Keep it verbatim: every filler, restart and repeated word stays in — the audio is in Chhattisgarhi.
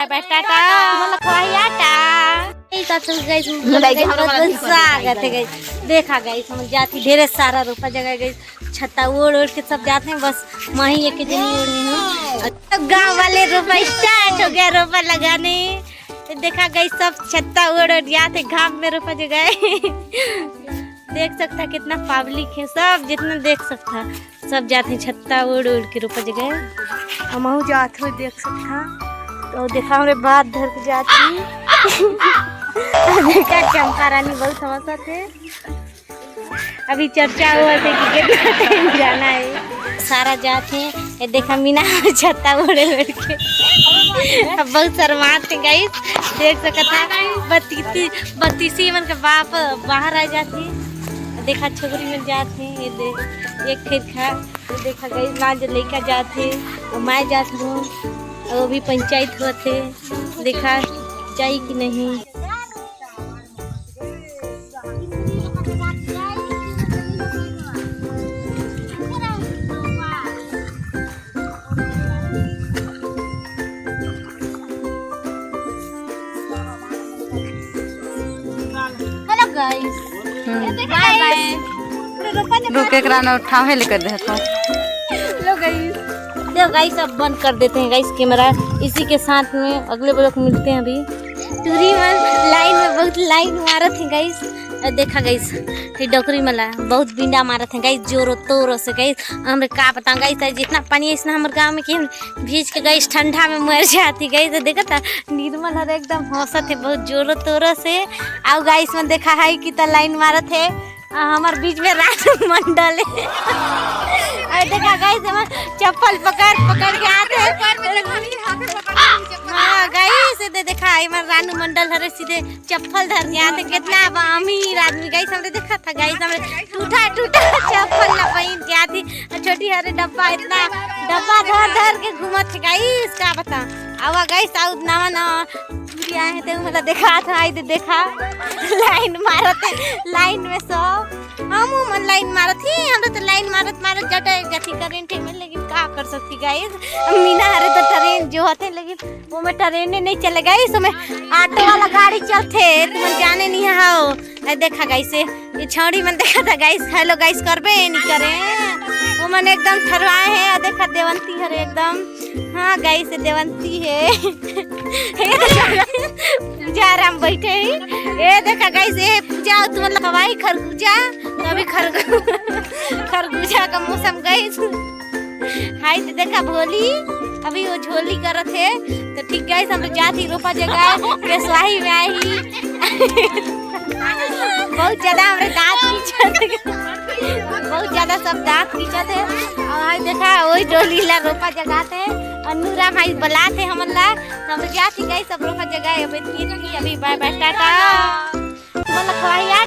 बाय टाटा। मोला खवाही आटा। ए, सासू गाइस, गाइस, बहुत बहुत स्वागत है गाइस। देखा गाइस, हम जाती ढेरे सारा रोपा जगाए गाइस, छत्ता ओढ़ ओढ़ के सब जाते हैं, बस वहीं एक जनी ओढ़ी हूँ। अब गाँव वाले रोपा स्टार्ट हो गया, रोपा लगाने। तो देखा गाइस, सब छत्ता ओढ़ ओढ़ जाते हैं, घाम में रोपा जगाए। देख सकता कितना पब्लिक है, सब जितना देख सकता सब जात हे छत्ता ओढ़ ओढ़ के रोपा जगाए। हमहू जात हो, देख सकथा। तो देखा हमरे बात धर के जात ही। देखा चंपा रानी बहुत हंसत हे। अभी चर्चा हुआ थे कि कितना टाइम जाना है। सारा जात हे। ये देखा मीना छत्ता ओढ़े ओढ़ के। अब बहुत शर्मात हे गाइस, देख सकत हा। बत्तीसी बत्तीसी मन के बाप बाहर आ जात हे। देखा छोकरी मन जात हे। ये देख एक खेत खा ये देखा गाइस, लाज लइका जात हे, अउ मैं जात हूँ, अउ अभी पंचायत होत हे, देखा जाई कि नहीं। हेलो गाइस, हम्म। बाय बाय। रुक, एकरा न ठावे ले कर दे तो। हेलो गाइस, देखो गाइस, अब बंद कर देते हैं गाइस कैमरा। इसी के साथ में अगले ब्लॉग मिलते हैं। अभी टूरी मन लाइन में बहुत लाइन मारत है गाइस। अउ देखा गाइस, ये डोकरी मला बहुत बिंडा मारत है गाइस, जोरों तोरों से गाइस। हमरे का बताऊं गाइस, आज इतना पानी है इसने हमर गांव में कि हम भीज के गाइस ठंडा में मर जाती गाइस। तो देखा था निर्मल हर एकदम हंसत है बहुत जोरों तोरों से। अउ गाइस मन देखा है कि त लाइन मारत है, आ, हमर बीच में रानू मंडल है। अरे देखा गाइस, हमर चप्पल पकड़ पकड़ के आत हे। हाँ गाइस, ये दे देखा, हमर रानू मंडल हरे सीधे चप्पल धर के आत हे। कितना अब अमीर आदमी गाइस, हमरे देखा था गाइस, हमरे टूटा टूटा चप्पल ला पहिन के आत हे। छोटी हरे डब्बा, इतना डब्बा धर धर के घूमत हे गाइस, का बता। आवा गाइस, आउ नवा नवा टूरी आए हे, ते मोला देखा था, आई दे देखा, लाइन मारत हे, लाइन में सब हम मन लाइन मारत ही, हम तो लाइन मारत मारत जटे गति करेंट में, लेकिन का कर सकती गाइस। मीना हरे तो ट्रेन जो होते, लेकिन वो में ट्रेन नहीं चले गाइस, वो में ऑटो वाला गाड़ी चलते, तुम जाने नहीं हो। ए देखा गाइस, ये छौड़ी मन देखा था गाइस, हेलो गाइस करबे नहीं करे, वो मन एकदम ठरवाए हैं। आ देखा देवंती हरे एकदम, हाँ गाइस, ये देवंती है। हे देखा, पूजा आराम बैठे ही। ए देखा गाइस, ये पूजा, तुम लोग हवाई खरबूजा, तो अभी खरबू-, खरबूजा का मौसम गाइस। हाय तो देखा भोली, अभी वो झोली करत हे। तो ठीक गाइस, हम लोग जात ही रोपा जगाए, पेशवाही में आए ही। बहुत ज्यादा हमरे दांत पीछे बहुत ज्यादा सब दांत पीछे थे। और हाय देखा, वही डोली ला रोपा जगाते हैं। और नूरा भाई बुलाते हमन ला, तो हम लोग जात ही गाइस, सब रोपा जगाए। अभी, अभी बाय बाय, टाटा। बोला खवाई यार।